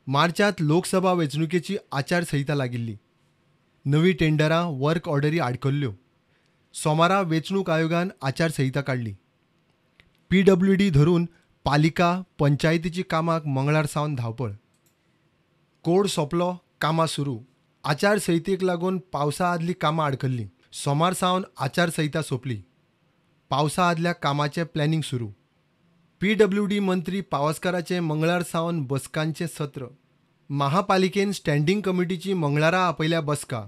मार्चांत लोकसभा वेंचणुकेची आचारसंहिता लागिल्ली. नवीं टेंडरां, वर्क ऑर्डरी आडकल्ल्यो. सोमारा वेंचणूक आयोगान आचारसंहिता काडली. पीडब्ल्यूडी धरून पालिका, पंचायतीची कामाक मंगळार सावन धांवपळ. कोड सोंपलो, कामां सुरू. आचारसंहितेक लागून पावसा आदलीं कामां आडकल्लीं. सोमार सावन आचारसंहिता सोंपली. पावसा आदल्या कामाचें प्लॅनिंग सुरू. पीडब्ल्यूडी मंत्री पावसकाराचें मंगळार सावन बसकांचें सत्र. महापालिकेन स्टँडिंग कमिटीची मंगळारा आपयल्या बसका.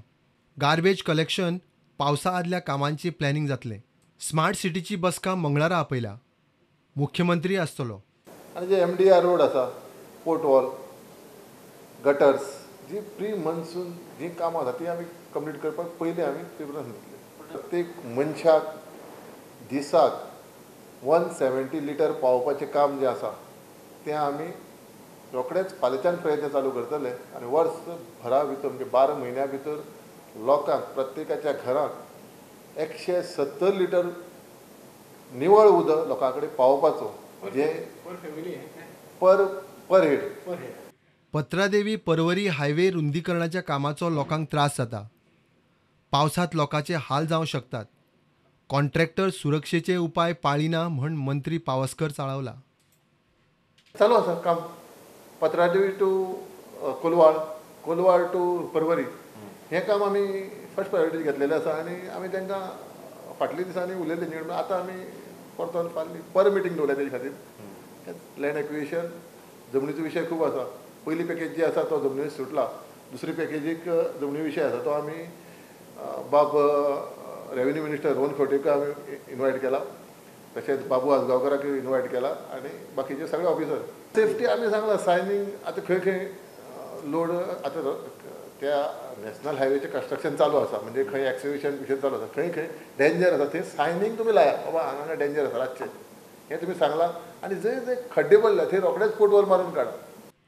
गार्बेज कलेक्शन, पावसा आदल्या कामांची प्लॅनिंग जातलें. स्मार्ट सिटीची बसका मंगळारा आपयल्या. मुख्यमंत्री आसतलो. आनी जे MDR road आसा, पोर्ट वॉल, गटर्स, जी प्री मॉन्सून जी कामां आसा ती आमी कंप्लीट करपाक पयलीं आमी प्रिफरन्स दितले. प्रत्येक मनशाक दिसाक 170 लिटर पावोवपाचें काम जें आसा तें आमी रोखडेच फाल्यांच्यान प्रयत्न चालू करतले आनी वर्स भरा भितर म्हणजे 12 म्हयन्या भितर लोकांक प्रत्येकाच्या घराक 170 लिटर निवळ उदक लोकां कडेन पावोवपाचो जें पर हेड. पत्रादेवी परवरी हायवे रुंदीकरणाच्या कामाचो लोकांक त्रास जाता. पावसांत लोकांचे हाल जावं शकतात. कॉन्ट्रॅक्टर सुरक्षेचे उपाय पाळिना म्हण मंत्री पावसकर चाळवला. चालू आसा काम. पत्रादेवी टू कोलवाळ, कोलवाळ टू परवरी हें काम आमी फर्स्ट प्रायोरिटी घेतलेलें आसा आनी आमी तांकां फाटल्या दिसांनी उलयल्ले न्ही, आतां आमी परतून फाल्यां पर मिटींग दवरल्या तेजे खातीर. लँड एक्विजिशन जमनीचो विशय खूब आसा. पयली पॅकेज जी आसा तो जमनी सुटला, दुसरी पॅकेजीक जमनी विशय आसा तो आमी बाब रेवेन्यू मिनिस्टर रोहन खंवटेक आमी इनवायट केला, तशेंच बाबू आजगांवकाराक इनवायट केला आनी बाकीचे सगळे ऑफिसर. सेफ्टी आमी सांगला सायनींग आतां खंय खंय लोड आतां त्या नॅशनल हायवेचें कन्स्ट्रक्शन चालू आसा, म्हणजे खंय एक्सिबिशन बिशन चालू आसा, खंय खंय डेंजर आसा थंय सायनींग तुमी लाया, बाबा हांगा डेंजर आसा रातचें, हें तुमी सांगलां. आनी जंय जंय खड्डे पडल्या थंय रोखडेच पोटवल मारून काडा.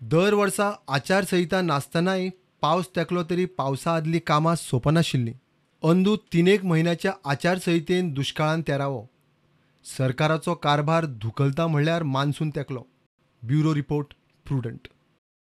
दर वर्सा आचारसंहिता नासतनाय पावस तेंकलो तरी पावसा आदलीं कामां सोंपनाशिल्लीं. अंदू 3-1 म्हयन्याच्या आचारसंहितेन दुश्काळान तेरावो. सरकाराचो कारभार धुकलता म्हणल्यार मान्सून तेंकलो. Bureau report, Prudent.